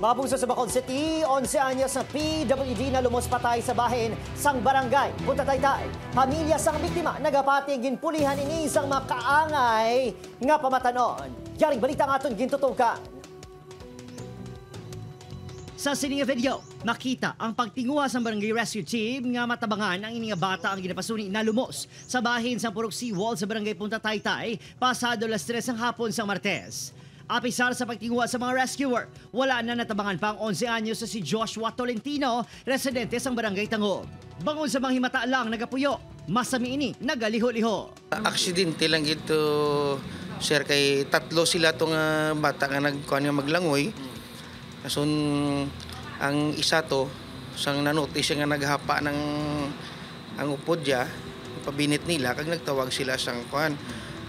Mga puso, sa Bacolod City, 11 anyos na PWD na lumos patay sa bahin sang barangay Punta Taytay. Pamilya sang biktima nagapati ginpulihan ini sang makaangay nga pamatanon. Yaring balita nga aton gintutukan. Sa sini nga video, makita ang pagtinguha sa barangay rescue team nga matabangan ang ini nga bata ang ginapasuni na lumos sa bahin sa Purok Seawall sa barangay Punta Taytay pasado alas 3 ng hapon sa Martes. Apisar sa pagtinguha sa mga rescuer, wala na natabangan pa ang 11 anyos sa si Joshua Tolentino, residente sa barangay Tangog. Bangon sa mga himata lang nagapuyo, masami ini nagaliho-liho. Aksidente lang ito, sir, kay tatlo sila tong bata nga nagkuan nga maglangoy. Kasun ang isa to sang nanotice siya nga naghapa ng ang upod ya, pabinit nila kag nagtawag sila sang kuan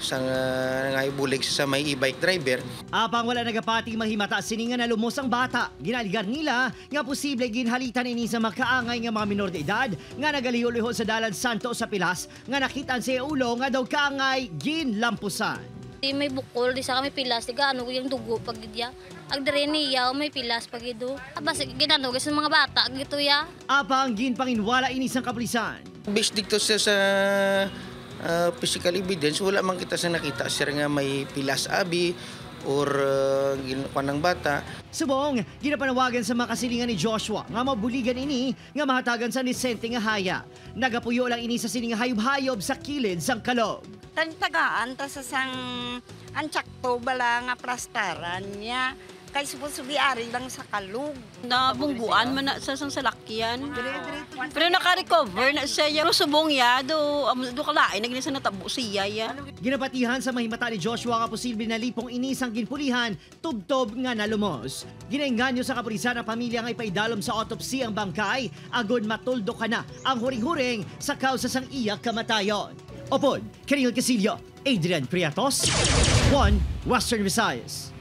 sang nga ibulig sa may e-bike driver. Apang wala nagapati mahimata sini nga nalumos ang bata. Ginaligar nila nga posible ginhalitan ini sa makaangay nga mga minor de edad nga nagaliho-liho sa dalan Santo sa Pilas nga nakitaan sa ulo nga daw kaangay ginlampusan. Di may bukol, di sa kami pilas, di gaano yung dugo pag gidya. Ag diri niya may pilas pag ido. Basta ginano sa mga bata gito ya. Apang ginpanginwala ini sang kapulisan. Based dito sa physical evidence, wala man kita sa nakita, sir, nga may pilas abi or ginkuan ng bata. Subong, ginapanawagan sa mga kasilingan ni Joshua nga mabuligan ini nga mahatagan sa lisente nga haya. Nagapuyo lang ini sa sining hayob-hayob sa kilid sang kalog. Tantagaan ta sa sang antsakto bala nga plastaran niya. Kay subusubi ari lang sa kalug. Nabungguan man na sa sang salakyan. Pero naka-recover na siya. Pero subong ya, do kalain, naging sa natabo siya ya. Ginapatihan sa mahimata ni Joshua nga posible na lipong inisang ginpulihan, tubtob nga nalumos. Ginainganyo sa kapulisan ang pamilya nga ipaidalom sa autopsy ang bangkay, agod matuldo ka na ang huring-huring sa kausa sang iya kamatayon. Opod, Kenil Casillo, Adrian Priatos, 1 Western Visayas.